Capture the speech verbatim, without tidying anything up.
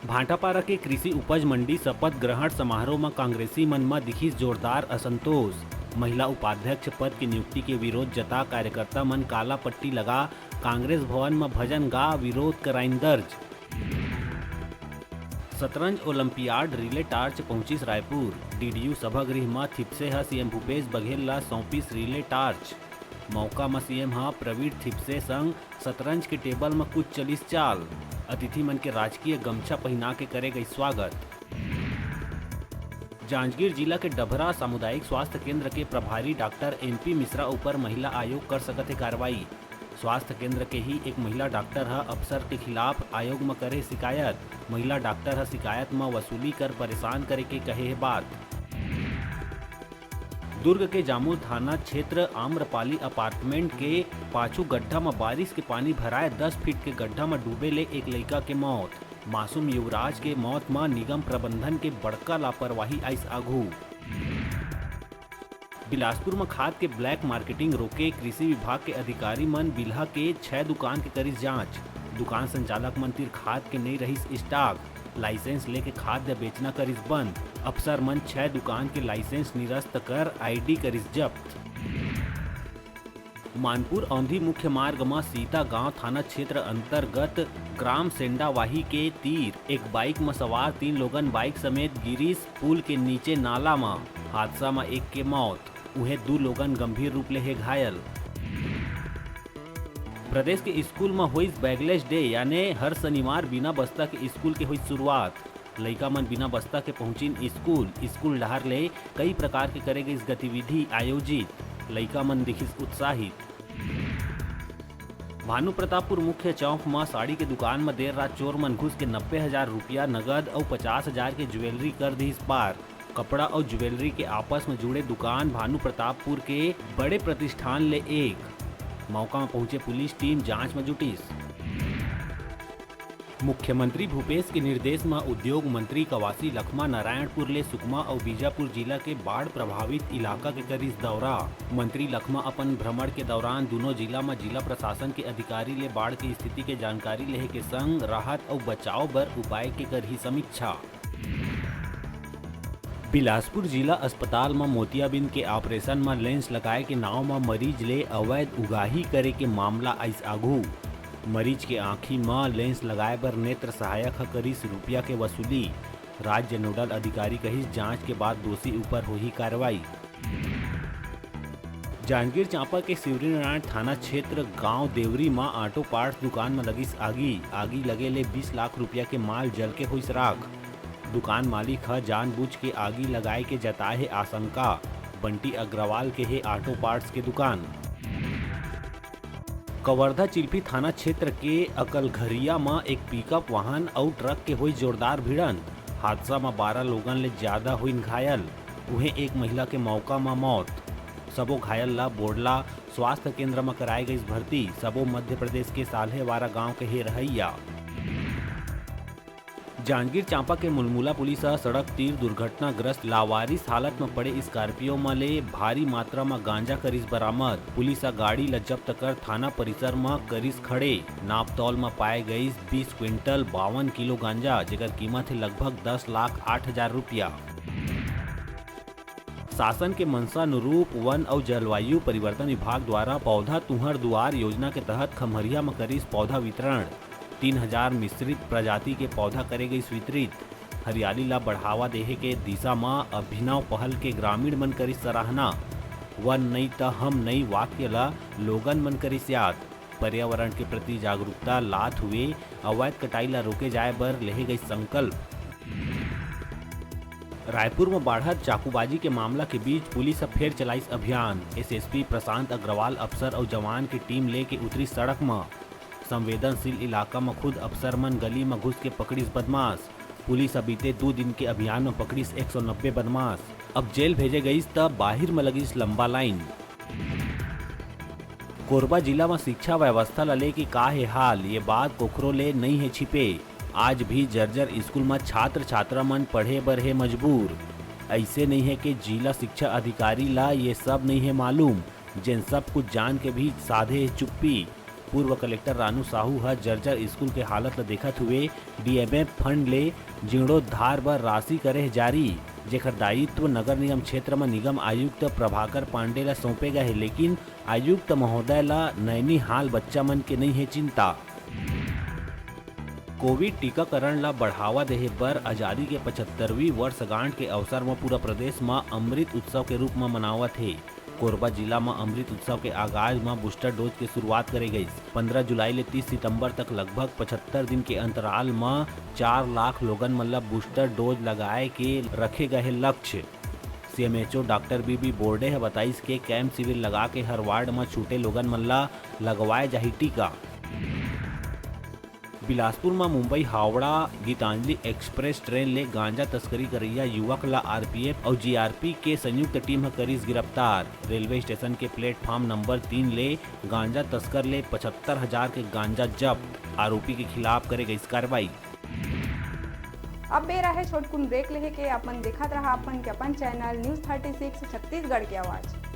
भाटापारा के कृषि उपज मंडी शपथ ग्रहण समारोह म कांग्रेसी मन म दिखिस जोरदार असंतोष। महिला उपाध्यक्ष पद के नियुक्ति के विरोध जता कार्यकर्ता मन काला पट्टी लगा कांग्रेस भवन म भजन गा विरोध कराइन दर्ज। शतरंज ओलंपियाड रिले टार्च पहुंचिस रायपुर। डीडीयू सभागृह म थिपसे ह सीएम भूपेश बघेल ल सौंपिस रिले टार्च। मौका म सीएम ह प्रवीण थिपसे संग शतरंज के टेबल म कुछ चलिस चाल। अतिथि मन के राजकीय गमछा पहिना के करे गई स्वागत। जांजगीर जिला के डभरा सामुदायिक स्वास्थ्य केंद्र के प्रभारी डॉक्टर एमपी मिश्रा ऊपर महिला आयोग कर सकत हे कार्रवाई। स्वास्थ्य केंद्र के ही एक महिला डॉक्टर ह अफसर के खिलाफ आयोग म करे शिकायत। महिला डॉक्टर ह शिकायत म वसूली कर परेशान करे के कहे हे बात। दुर्ग के जामुल थाना क्षेत्र आम्रपाली अपार्टमेंट के पाछू गड्ढा म बारिश के पानी भराए दस फीट के गड्ढा म डूबे ले एक लइका के मौत। मासूम युवराज के मौत म निगम प्रबंधन के बड़का लापरवाही आइस आघू। बिलासपुर म खाद के ब्लैक मार्केटिंग रोके कृषि विभाग के अधिकारी मन बिल्हा के छह दुकान के करिस जांच। दुकान संचालक मन तीर खाद के नइ रहिस स्टॉक, लाइसेंस लेके खाद्य बेचना करिस बंद। अफसर मन छह दुकान के लाइसेंस निरस्त कर आईडी करिस जब्त। मानपुर औंधी मुख्य मार्ग म सीता गांव थाना क्षेत्र अंतर्गत ग्राम सेंडावाही के तीर एक बाइक म सवार तीन लोगन बाइक समेत गिरिस पुल के नीचे नाला म। हादसा म एक के मौत, उहें दू लोगन गंभीर रूप ले हे घायल। प्रदेश के स्कूल म होइस बैगलेस डे, याने हर शनिवार बिना बस्ता के स्कूल के होइस शुरुआत। लइका मन बिना बस्ता के पहुंचिन स्कूल। स्कूल डहार ले कई प्रकार के करे गइस गतिविधि आयोजित। लइका मन दिखिस उत्साहित। भानु प्रतापपुर मुख्य चौक म साड़ी के दुकान म देर रात चोर मन घुस के नब्बे हजार रुपया नगद अउ पचास हजार के ज्वेलरी कर दिस पार। कपड़ा अउ ज्वेलरी के आपस म जुड़े दुकान भानु प्रतापपुर के बड़े प्रतिष्ठान ले एक। मौका म पहुंचे पुलिस टीम जांच म जुटिस। मुख्यमंत्री भूपेश के निर्देश म उद्योग मंत्री कवासी लखमा नारायणपुर ले सुकमा अउ बीजापुर जिला के बाढ़ प्रभावित इलाका के करिस दौरा। मंत्री लखमा अपन भ्रमण के दौरान दूनों जिला म जिला प्रशासन के अधिकारी ले बाढ़ के स्थिति के जानकारी लेहे के संग राहत अउ बचाव बर उपाय के करही समीक्षा। बिलासपुर जिला अस्पताल म मोतियाबिंद के ऑपरेशन म लेंस लगाए के नाव म मरीज ले अवैध उगाही करे के मामला आइस आघू। मरीज के आंखी म लेंस लगाए बर नेत्र सहायक ह करिस रुपया के वसूली। राज्य नोडल अधिकारी कहिस, जांच के बाद दोषी ऊपर होही कार्रवाई। जांजगीर चांपा के शिवरीनारायण थाना क्षेत्र गांव देवरी म ऑटो पार्ट्स दुकान म लगिस आगी। आगी लगे ले बीस लाख रुपया के माल जल के होइस राख। दुकान मालिक ह जानबूझ के आगी लगाए के जताए हे आशंका। बंटी अग्रवाल के हे ऑटो पार्ट्स के दुकान। कवर्धा चिल्फी थाना क्षेत्र के अकलघरिया म एक पिकअप वाहन अउ ट्रक के होइस जोरदार भिड़ंत। हादसा म बारह लोगन ले ज्यादा होइन घायल, उहें एक महिला के मौका म मौत। सबो घायल ला बोडला स्वास्थ्य केंद्र म कराए गइस भर्ती। सबो मध्य प्रदेश के साल्हेवारा गांव के हे रहइया। जांजगीर चांपा के मुलमुला पुलिस ह सड़क तीर दुर्घटनाग्रस्त लावारिस हालत म पड़े स्कॉर्पियो म ले भारी मात्रा म गांजा करिस बरामद। पुलिस ह गाड़ी ल जब्त कर थाना परिसर म करिस खड़े। नापतौल म पाए गइस बीस क्विंटल बावन किलो गांजा, जेकर कीमत हे लगभग दस लाख आठ हजार रुपया। शासन के मंशा अनुरूप वन अउ जलवायु परिवर्तन विभाग द्वारा पौधा तुंहर दुआर योजना के तहत खम्हरिया म करिस पौधा वितरण। तीन हजार मिश्रित प्रजाति के पौधा करे गइस वितरित। हरियाली ला बढ़ावा देहे के दिशा म अभिनव पहल के ग्रामीण मन करिस सराहना। वन नइ त हम नइ वाक्य ला लोगन मन करिस याद। पर्यावरण के प्रति जागरूकता लात हुए अवैध कटाई ला रोके जाए बर लेहे गइस संकल्प। रायपुर म बाढ़त चाकूबाजी के मामला के बीच पुलिस ह फेर चलाइस अभियान। एसएसपी प्रशांत अग्रवाल अफसर अउ जवान के टीम लेके उतरिस सड़क म। संवेदनशील इलाका म खुद अफसर मन गली म घुस के पकड़िस बदमाश। पुलिस ह बीते दू दिन के अभियान म पकड़िस एक सौ नब्बे बदमाश। अब जेल भेजे गइस त बाहिर म लगिस लंबा लाइन। कोरबा जिला म शिक्षा व्यवस्था ल लेके का हे हाल, ये बात कोखरो ले नइ हे छिपे। आज भी जर्जर स्कूल म छात्र छात्रा मन पढ़े बर हे मजबूर। अइसे नइ हे के जिला शिक्षा अधिकारी ला ये सब नइ हे मालूम, जेन सब कुछ जान के भी साधे हे चुप्पी। पूर्व कलेक्टर रानू साहू ह जर्जर स्कूल के हालत ल देखत हुए डीएमएफ फंड ले जीर्णोद्धार बर राशि करे हे जारी, जेकर दायित्व नगर निगम क्षेत्र म निगम आयुक्त प्रभाकर पांडे ल सौंपे गए हे, लेकिन आयुक्त महोदय ल नैनीहाल बच्चा मन के नइ हे चिंता। कोविड टीकाकरण ला बढ़ावा देहे बर आजादी के पचहत्तरवीं वर्षगांठ के अवसर म पूरा प्रदेश म अमृत उत्सव के रूप म मनावत हे। कोरबा जिला म अमृत उत्सव के आगाज म बूस्टर डोज के शुरुआत करे गइस। पंद्रह जुलाई ले तीस सितंबर तक लगभग पचहत्तर दिन के अंतराल म चार लाख लोगन मन ला बूस्टर डोज लगाए के रखे गए हे लक्ष्य। सीएमएचओ डॉक्टर बीबी बोर्डे ह बताइस के कैंप शिविर लगा के हर वार्ड म छूटे लोगन मन ला लगवाए जाही टीका। बिलासपुर म मुंबई हावड़ा गीतांजलि एक्सप्रेस ट्रेन ले गांजा तस्करी करइया युवक ला आरपीएफ अउ जीआरपी के संयुक्त टीम ह करिस गिरफ्तार। रेलवे स्टेशन के प्लेटफॉर्म नंबर तीन ले गांजा तस्कर ले पचहत्तर हजार के गांजा जब्त, आरोपी के खिलाफ करे गइस कार्रवाई। अब बेरा हे छोटकुन ब्रेक लेहे के। अपन देखत रहा अपन के अपन channel news thirty six Chhattisgarh के आवाज़।